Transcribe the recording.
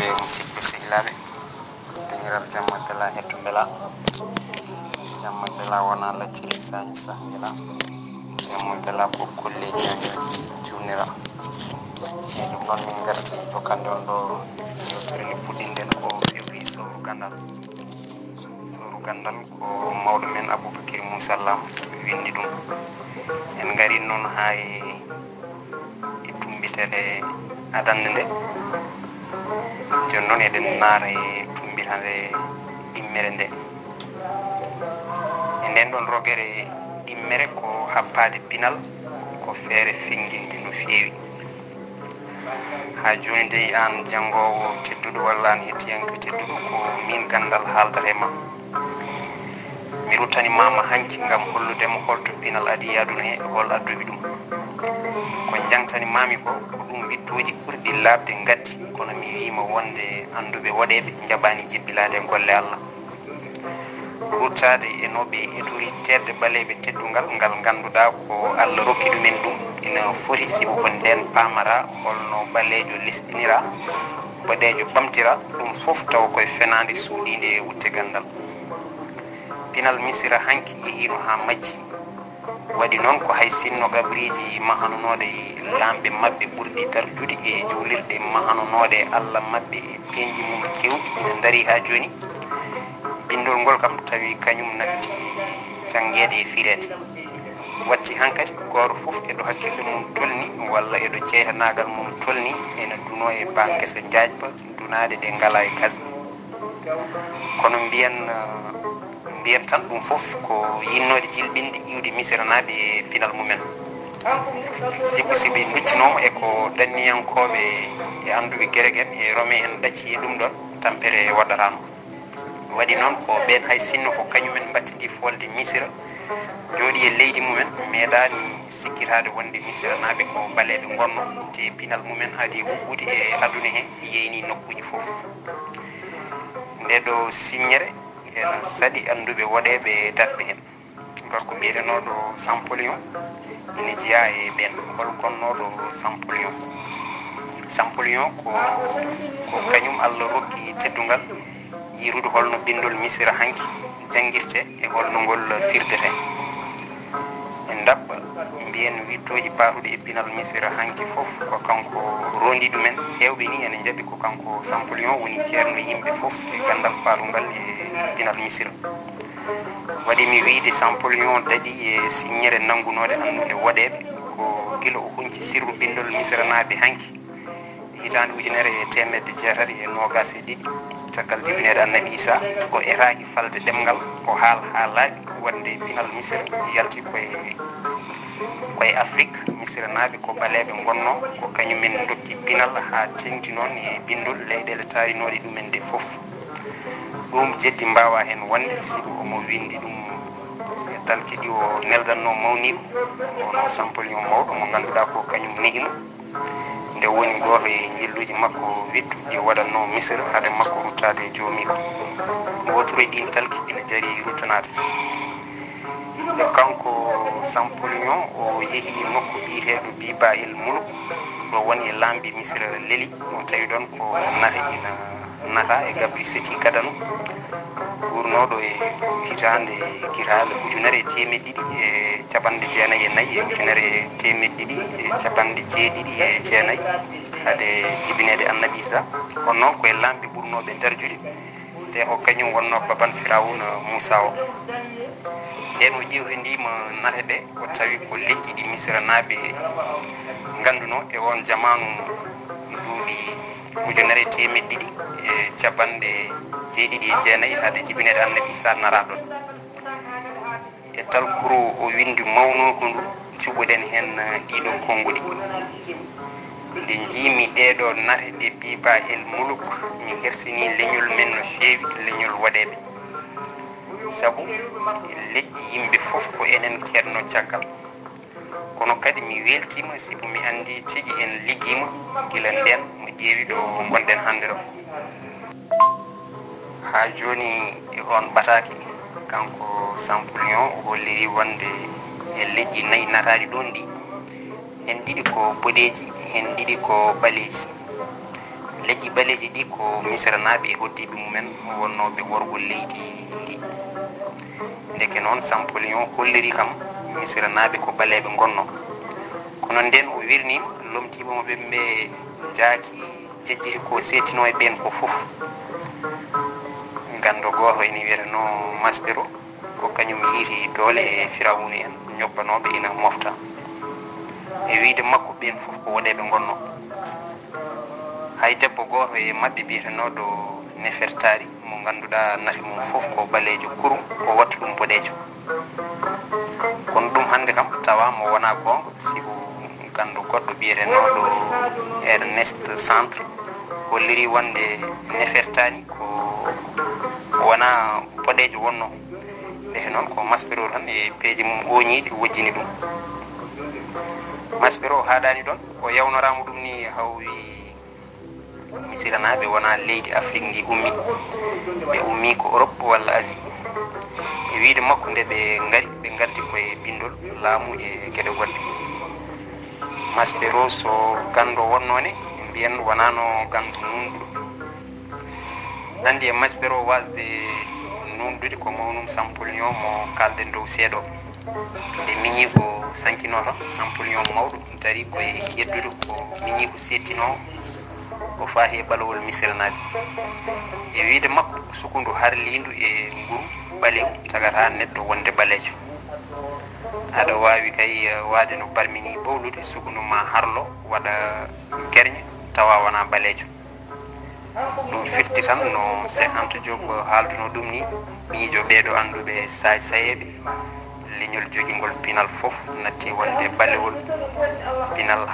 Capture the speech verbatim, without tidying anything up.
Musidɓe sehilaaɓe, deŋiral jamma bela hetto bela. Jamma bela wona lacciri sañu sahngela. Jamma bela ko kulle ñañooji juunira. E ɗum noon min ngarti dokkande on ɗo yewtere nde puɗɗinɗen ko fewti sowru gandal. Sowru gandal ko mawɗo men Aboubacry Moussa Lam winndi ɗum. En ngari noon haa e e tumbitere adannde nde. Jooni noon eɗen naara e tumbitere ɗimmere nde. E nden ɗon rogere ɗimmere ko happaade pinal ko feere fennginde no feewi. Haa jooni dey aan janngoowo tedduɗo walla aan hettiyanke tedduɗo ko miin ganndal haaldata e ma. Mi ruttani ma ma hanki ngam hollude ma holto pinal adi e aduna he e hol addowi ɗum. Ko njangtani ma mi ko, ko ɗum wiɗtooji ɓurɗi laaɓde ngaddi, kono mi wii ma wonde annduɓe woɗeeɓe njaɓaani jibbilaade e golle Allah. Ruttaade e no ɓe etori teetde ɓaleeɓe teddungal ngal ngannduɗaa ko Allah rokki ɗumen ɗum, ina foti sibu ko ndeen paamara holno ɓaleejo lesɗinira, boɗeejo ɓamtira, ɗum fof tawa koye fenaande suuɗiinde e wutte ganndal. Pinal Misira hanki yehiino haa majji. Waɗi noon ko hay sinno qabriiji mahanonooɗi laamɓe maɓɓe ɓurɗi darjude e juulirɗe mahanonooɗe Allah maɓɓe e peeñji mum keewɗi ina ndarii haa jooni, binndol ngol kam tawi kañum nafti janngeede e fireede. Watti hankadi gooto fof eɗo hakkille mum tolni walla eɗo jeytanaagal mum tolni ena dunoo e baa ngesa njaajba dunaade ɗe ngalaa e gasde. Kono mbiyen, eh, mbiyen tan ɗum fof ko yinnoode jilɓinde iwde Misiranaaɓe e pinal mumen. Sibu si ɓe nduttinooma e ko ɗanniyankooɓe e annduɓe Gerek en e Rome en ɗacci e ɗum ɗon, tampere waɗataano. Waɗi noon ko ɓeen hay sinno ko kañumen mbattidi foolde Misira, jooɗi e leydi mumen, meeɗaani sikkitaade wonde Misiranaaɓe ko ɓaleeɓe ngonno, te pinal mumen adi huɓɓude e aduna he, yeeyni nokkuuji fof. Nde ɗo siññere ena saɗi annduɓe woɗeeɓe darɓe heen. Gorko biyetenooɗo Champollion ina jeyaa e ɓeen. Hol gonnooɗo Champollion? Champollion ko, ko kañum Allah rokki teddungal yiirude holno binndol Misira hanki janngirtee e holno ngol firdetee. En ndaɓɓa mbiyen wiɗtooji paatuɗi e pinal Misira hanki fof ko kanko rondi ɗumen. Heewɓe ni ene njaɓi ko kanko Champollion woni ceerno yimɓe fof e ganndal paatungal e pinal Misira. Waɗi mi wiyde Champollion daɗi e siññere nanngunoode annduɓe woɗeeɓe ko gila o hunci sirru binndol Misiranaaɓe hanki. Hitaande ujunere e teemedde jeetati e noogaas e ɗiɗi, caggal jibineede Annabi Isaa, o etaaki falde ɗemngal, o haal haa laaɓi wonde pinal Misira yalti koye, koye Afrik. Misiranaaɓe ko ɓaleeɓe ngonnoo, ko kañumen ndokki pinal haa teeŋti noon e binndol leyɗeele taarinooɗe ɗumen ɗe fof. Ɗum jeddi mbaawaa heen wonde, sibu omo winndi ɗum e talki ɗi o neldannoo mawniiko, wonoo Champollion mawɗo mo ngannduɗaa ko kañum nehi mo. Nde woni gooto e njilluuji makko wiɗtuɗi ɗi waɗatnoo Misira hade makko ruttaade e joomiiko. Wootere e ɗiin talki ina jari ruttanaade. E kanko Champollion o yehi nokku biyeteeɗo Biba El Muluk, ɗo woni e laamɓe Misira leli, mo tawi ɗoon ko nate ina nata e gabri seti gadano, wuurnooɗo e hitaande gila ujunere e teemeɗɗe ɗiɗi e capanɗe jeenayi e nayi e ujunere e teemeɗɗe ɗiɗi e capanɗe jeeɗiɗi e jeenayi hade jibineede Annabi Isa. Kono noon ko e laamɓe ɓurnooɓe darjude, te ko kañum wonnoo baban Firawuna Muusa o. Ndeen o ƴeewtindiima nate ɗe, o tawi ko leƴƴi ɗi Misiranaaɓe nganndunoo e oon jamaanu, duuɓi ujunere e teemeɗɗe ɗiɗi e capanɗe jeeɗiɗi e jeenayi hade jibineede Annabi Isa nata ɗoon. E talkuru o winndi mawnooku ndu, cuɓoɗen heen ɗiɗo konnguɗi. Nde njiimi ɗeeɗo nate ɗe Biba El Muluk, mi hersinii leñol men no feewi, leñol woɗeeɓe. Sabu leƴƴi yimɓe fof ko enen keednoo caggal. Kono kadi mi weltiima sibu mi anndi tigi en liggiima gila ndeen mo ƴeewi ɗo ngonɗen hannde ɗo. Haa jooni e oon ɓataake, kanko Champollion o holliri wonde e leƴƴi nayi nataaɗi ɗoon ɗi, heen ɗiɗi ko boɗeeji, heen ɗiɗi ko ɓaleeji. Jaji ɓaleeji ɗi ko Misiranaaɓe e hoddiiɓe mumen wonnooɓe worgo leydi ndi. Ndeke noon, Sampolyon holliri kam Misiranaaɓe ko ɓaleeɓe ngonnoo. Kono ndeen o wirniima, lomtiima mo ɓe, ɓe jaaki jejjiti ko seetinoo e ɓeen ko fof. Ganndo gooto ina wiyetenoo Maspero, ko kañum yiiti doole e Firawuna en ñobbanooɓe ina mofta. E wiyde makko, ɓeen fof ko woɗeeɓe ngonnoo. Hay debbo gooto e maɓɓe biyetenooɗo Nefertari, mo ngannduɗaa nafi mum fof ko ɓaleejo kurum, o wattu ɗum boɗeejo. Kono ɗum hannde kam tawaama wonaa goonga, sibu ganndo goɗɗo biyetenooɗo Ernest Centre holliri wonde Nefertari ko wonaa boɗeejo wonnoo. Ndeke noon ko Maspero tan e peeje mum ooñiiɗe wojjini ɗum. Maspero haaɗaani ɗoon, o yawnoraama ɗum ni, haw wi Misiranaaɓe wonaa leydi Afrik ndi ummi, ɓe ummi ko Europe walla Asie. E wiyde makko, nde ɓe ngari, ɓe ngardi ko e binndol laamu e geɗe goɗɗe. Maspero so ganndo wonnoo ne, mbiyen wonaano ganndo nuunɗuɗo. Nanndi e Maspero waasde nuunɗude ko mawnum Sampolyon mo kaalɗen dow seeɗo. Nde miñiiko sankinoo tan, Sampolyon mawɗo darii ko e yeddude ko miñiiko seettinoo o faati e ɓalowol Misiranaaɓe. E wiyde makko, sukundu harliindu e nguru ɓalewu tagataa neɗɗo wonde ɓaleejo. Aɗa waawi kay, eh, waade no barmi ni ɓowlude, sukundu ma harlo, waɗa gerñe, tawa wonaa ɓaleejo. Ɗum firti tan no Cheikh Anta Diop haalduno ɗum ni, miijo ɓeeɗo annduɓe saay-sayeeɓe, leñol jogingol pinal fof natti wonde ɓalewol pinal.